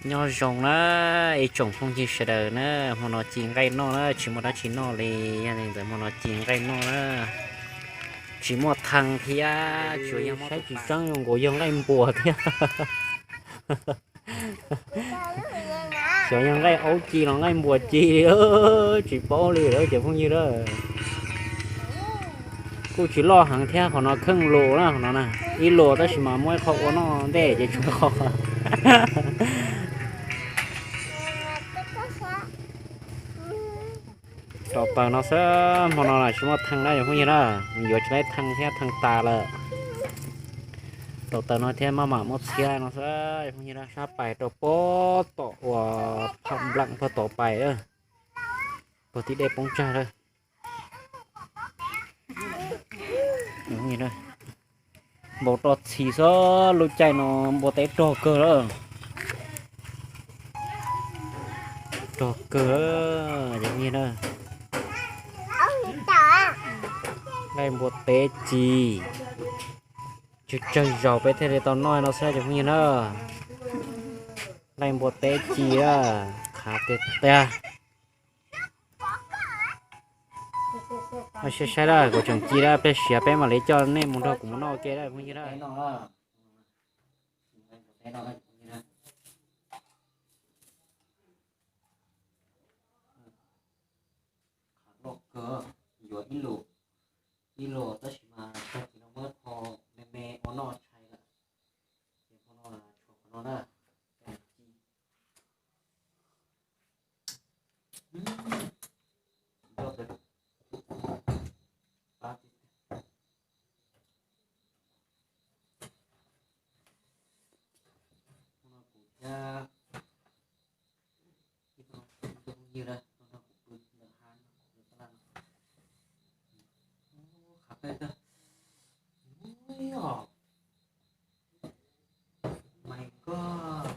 Nyob zoo na, ib tsoom phooj ywg sawv daws na, hmo no ci nqaij noj na, tsis muaj dab tsi noj li, yog li ntawd hmo no ci nqaij noj na, tsis muaj thee thiab, tsuas yog saib tsis tseeb zoo nkaus yog nqaij npuas thiab. Xyov yog nqaij aub ci los nqaij npuas ci li, tsis paub li lawm cov phooj ywg na. Kuj tsis loj heev thiab, qhov no kheej lus na, qhov no na, ib lus tab sis mas muaj ib qho ua noj ntej ces tshuav qhov. Rau taws no xwb, hmo no tsis muaj thee na cov phooj ywg na, yuav tsis laib thee thiab, thee tas lawm. Rau taws no thiab maj mam muab txhiab no xwb cov phooj ywg na, sab pais rau puag tom uas pham nplam puag tod pais, puag tim dej poob tsag lawm. Npau roj txhi xwb, lub caij no npua teb rog kawg lawm. Rog kawg, nqaij npua teb ci. Tsawg tsawg zaus peb thiaj li tau noj no xwb cov phooj ywg na. Nqaij npua teb ci, qhav tiag tiag. Saib saib lawm, kuv tseem ci lawm, pliag siav peb mam li coj nej mus nrog kuv mus noj ua ke lawm phooj ywg na. Qhav loj kawg, yuav ib lus, ib lus tab sis mas tag kis no muab tho me me ua noj tshais lawm. Ces hmo no tshuav qhov no na, ci. Kuv thiab ib tug phooj ywg na, no nrog kuv pw ntawm hav no, kuv tab laj no. Qhav peb tag. Ui, oh my god.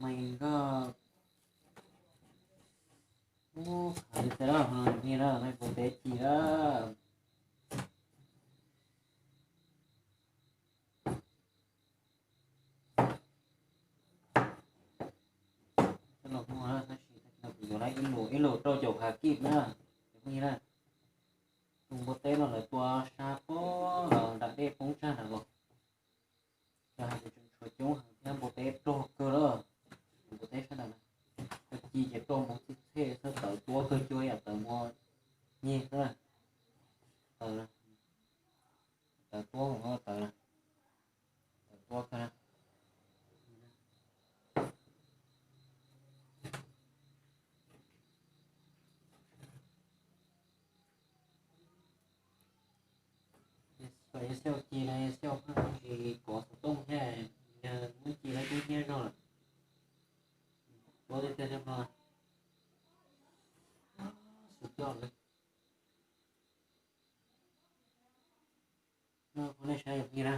Mus nkoj, ub, qhav li tas lawm, nqaij npua teb ci lawm. Coj los muag na, tab sis tag kis no kuv yuav lawm ib lus, ib lus rau caum qhav kib na, cov phooj ywg na. Tus npua teb no lawv tua sab pob nram dej poob tsag ntawd los, yog hais tias tseem tshuav coob heev thiab, npua teb rog kawg lawm. Npua teb sab ntawd na, cov ci ces roj mus txhij txhej xwb, tawv tuab kawg, cuag yam tawv mus nyeg xwb. Tawv, tawv tuab mus tawv, tawv tuab kawg na. Kom yog xyaum ci los yog xyaum haj tsis kov xov tooj thiab, yog muab ci lawv twb nyiab zog lawm. Tuab tiag tiag no, xwm coj lawm. Qhov nej saib yog li na.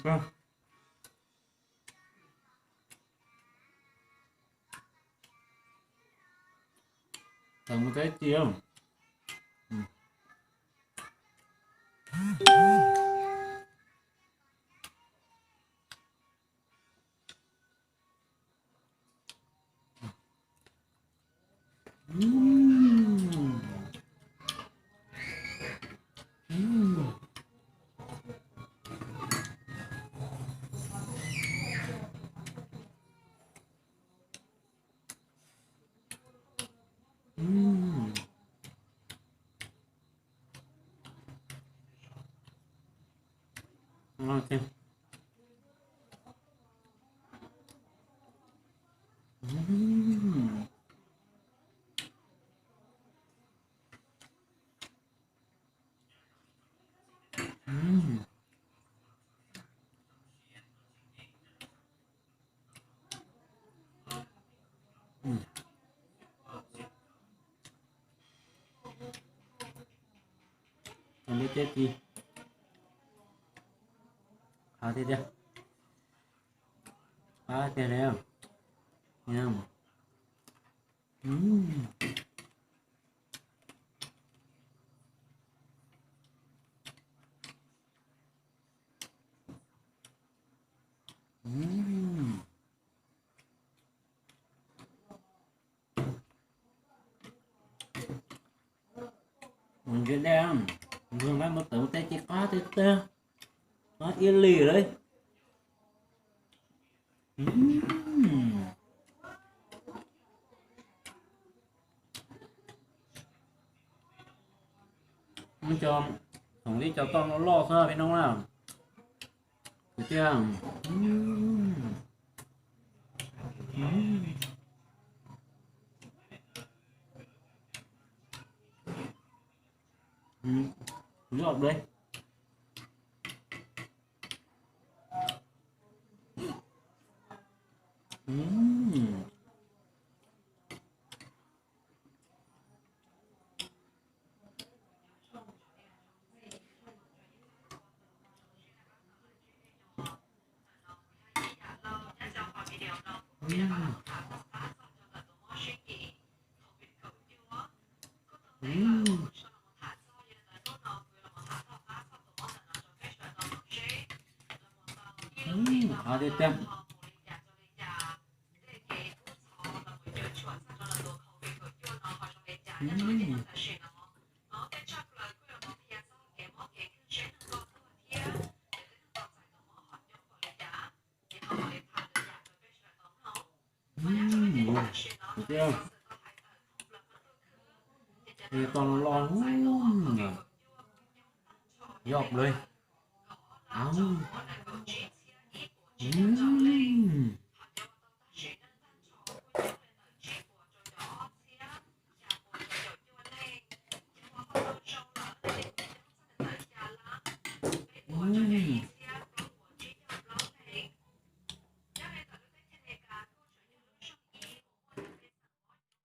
Tawm mus teb ci. Neb teb ci. Qab tiag tiag. Qab tiag li. Mus ntsia dej, mus tawm mus teb ci qab tiag tiag, qab ib lim lawm. Muab cov, thaum ib co toj loj loj xwb peb noob na. Kwv tij, yog dlej. Qab tiag tiag. Tiag, toj loj loj, yog dlej.